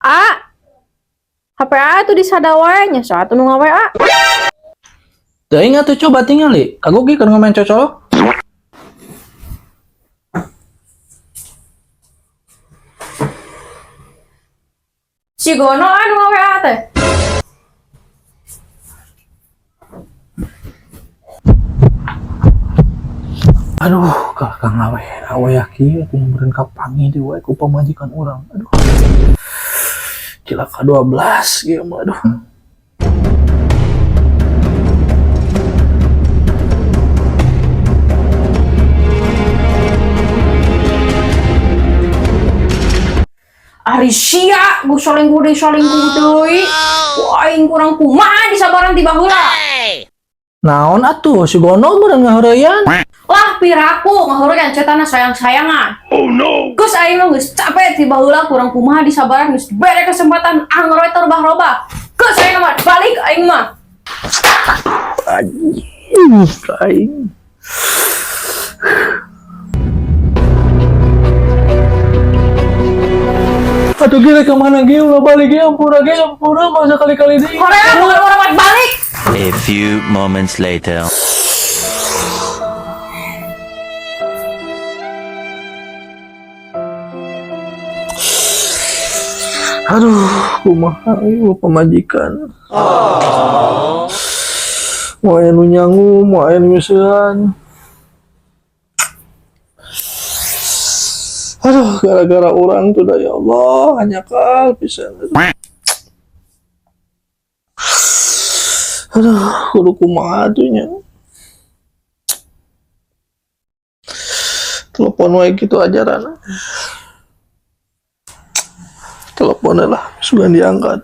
A. HP A tuh disada wae nya saat nu nga-WA. Teuing atuh coba tingali. Kagok ge keur ngomen cocolok. Si Gono anu nga-WA teh. Aduh, kakak ngawe awe ya kieu atuh meureun kapanggih deui wae ku pamajikan urang. Aduh. Cilaka 12 ieu mah aduh. Ari sia geus salingkuh deui. Ku aing kurang kumaha disabaran ti baheula. Naon atuh si Gono meureun ngaheureyan? Lah piraku ngaheureyan cetana sayang-sayangan. Oh no. Geus aing mah geus capek ti baheula kurang kumaha disabaran geus dibere kesempatan anger we terobah-robah. Geus aing mah balik aing mah. Anjing, aing. Aduh gila kemana ge ulah balik ge ampura ge ampura masa kali-kali deui. Hoream bukan orang balik. A few moments later. Aduh, kumaha ieu pamajikan. Mau aya nu nyangu, mau aya nu nyeusehan. Aduh, gara-gara orang tuh dah ya Allah, hanya kal pisan. Aduh, kudu kumaha atuh nya. Telepon wae gitu ajaran. Teleponnya lah, sudah diangkat.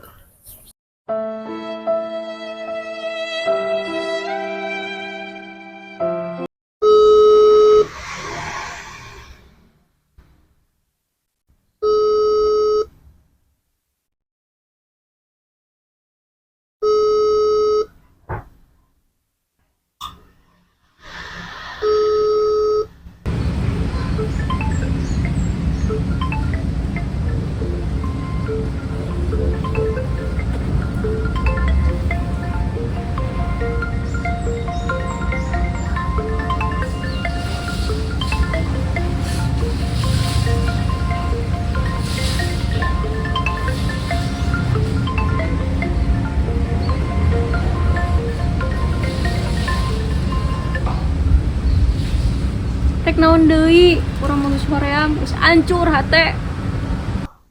Rek naon deui, urang mah geus hoream, geus hancur hate.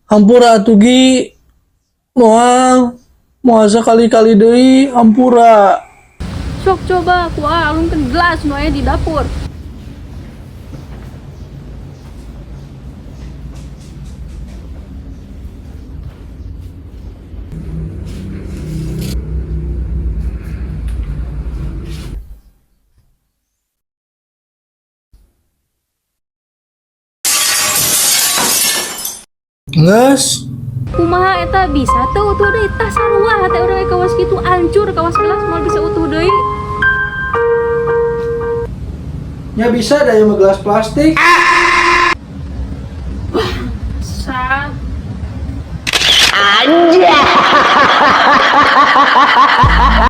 Hampura atuh Gi. Moal, moal sakali-kali deui, hampura. Sok coba ku alungkeun gelas nu aya di dapur. Geus, Kumaha eta bisa teu utuh deui tah sarua hate urang ge kawas kitu hancur kawas gelas moal bisa utuh deui. Ya bisa da ieu mah gelas plastik.